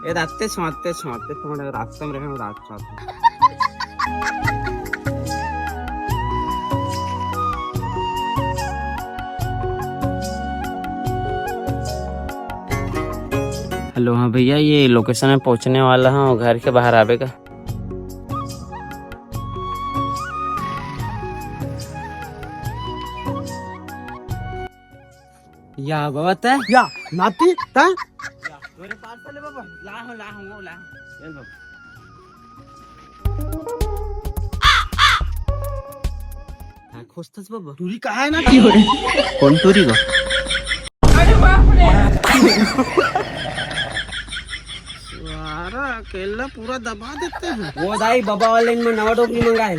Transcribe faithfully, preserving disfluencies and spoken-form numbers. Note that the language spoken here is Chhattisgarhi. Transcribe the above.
ये रास्ते छुआते छुआते तुम्हारे रास्ते में रहे, रात छुआते। हेलो, हाँ भैया, ये लोकेशन में पहुँचने वाला हूँ, घर के बाहर आवे का। या बाबा, तै? या नाती, तै? तोरे पार्सल है बाबा, ला हो, ला हो, ला हो। चल बाबा। हाँ, खोजतस बाबा। टूरी कहाँ है ना? कौन टूरी को? सारा अकेला पूरा दबा देते हैं। वो दाई, बाबा वाले में नवा टोकरी मंगाए।